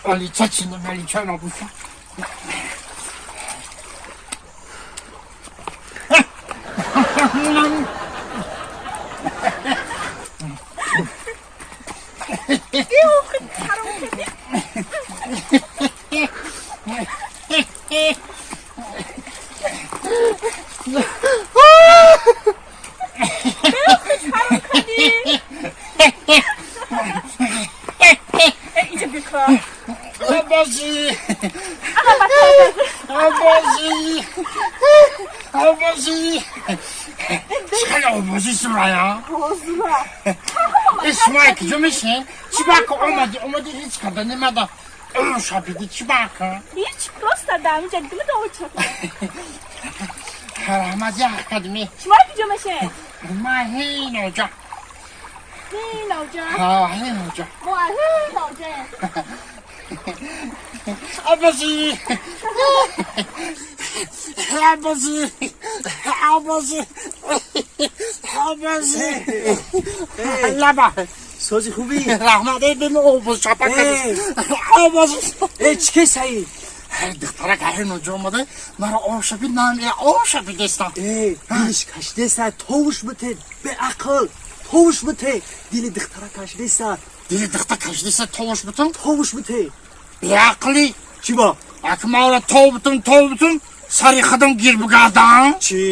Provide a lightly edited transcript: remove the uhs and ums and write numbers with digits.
Олича чинда мелича набуша. Абази! Абази! Абази! Чикай абази сурая? Исмай киҷо мешин? Чӣ бака омади? Омади ҳеҷ када немада. Шабиди чӣ бака? Ҳеҷ, просто дамиҷа дидим довча. Раҳмат як кадми. Шумо киҷо мешин? Ма ҳиноҷа. Ҳиноҷа? Ҳа, ҳиноҷа. Мо ҳиноҷа. Абази! Абази! Абази! Абази! Лаба! Сози хуби? Раҳмат, бимо обоз чапа кардӣ. Абази! Э, чӣ ке саид? Духтарак ҳиноҷа омада, маро об шапид, ман об шапидестам. Э, дилиш кашидеса, товуш бите, беақл. Товуш бите, дили духтара кашидеса. Дили духта кашидеса, товуш битам? Товуш бите. Беақлӣ. Чӣ ба? Ак маро тов битум, тов битум, сари худам гир бигардам. Чӣ?